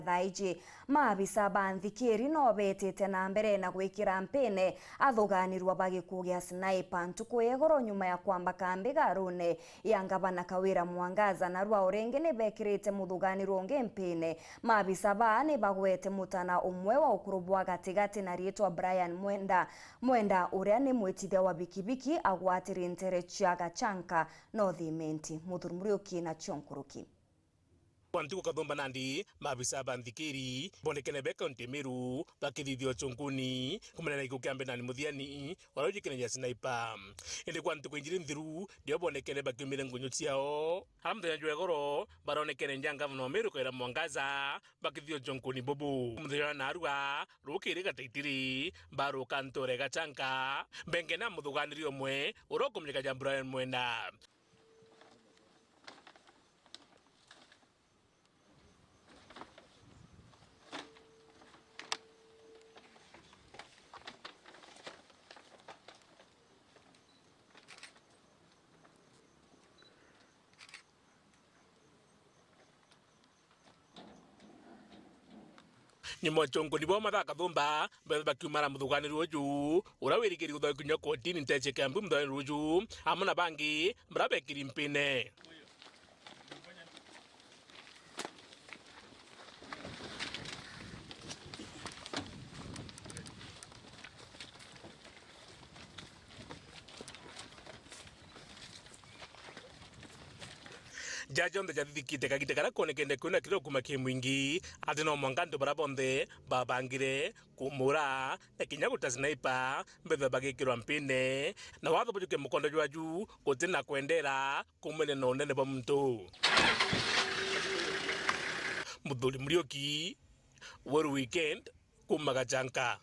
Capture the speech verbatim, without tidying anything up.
Thaa iji, maabisa ba nthikiri no betite na mbere na gwikira mpine athuganirua ba gikuo gia Sniper ntuku ya igoro nyuma ya kwamba kambi garune ya ngavana Kawira Mwangaza, narua o ringi ni bekirite muthuganirua ungi mpine. Maabisa baa ni bagwete mutana umwe wa ukuru bwa gatigati na riitwa Brian Mwenda, Mwenda uria ni mwitithia wa bikibiki agwatiri ntere cia Gachanka North Imenti. Muthuri Muriuki nacio nkuruki. Kwa ntuku kathumba nandi, maabisa ba nthikiri bonekene be kaunti ya Meru bakithithia uchunkuni kumenya na gikuo kia Bernard Muthiani, uria ujikene ja Sniper. Indi kwa ntuku injiri nthiru, ndio bonekene bakiumire ngunyu ciao. Ara muthenya jwa igoro, baronekene nja ngavana wa Meru Kawira Mwangaza bakithithia uchunkuni bubu. Muthenya wa narua, rukiri gataitiri, baruka nture Gachanka, bengene na muthuganiri umwe uria ukumenyeka ja Brian Mwenda. Nyuma uchunkuni bwao mathaa kathumba, betha bakiumara muthuganiri uju, uria wirigiri guthoa kinya kotini nteche Kiambu muthuganiri uju, amwe na bangi baria bekiri mpine. Nja cionthe ciathithikite kagita karia kwonekene kwina kiriro kuma ki mwingi, ati no mwanka antu baria bonthe babangire kumura na kinya guta Sniper mbethwe bagikirwa mpine, na watho bujuke mukondo jwaju guti na kwendera kumene na unene bwa muntu. Muthuri Muriuki, Weru Weekend, kuma Gachanka.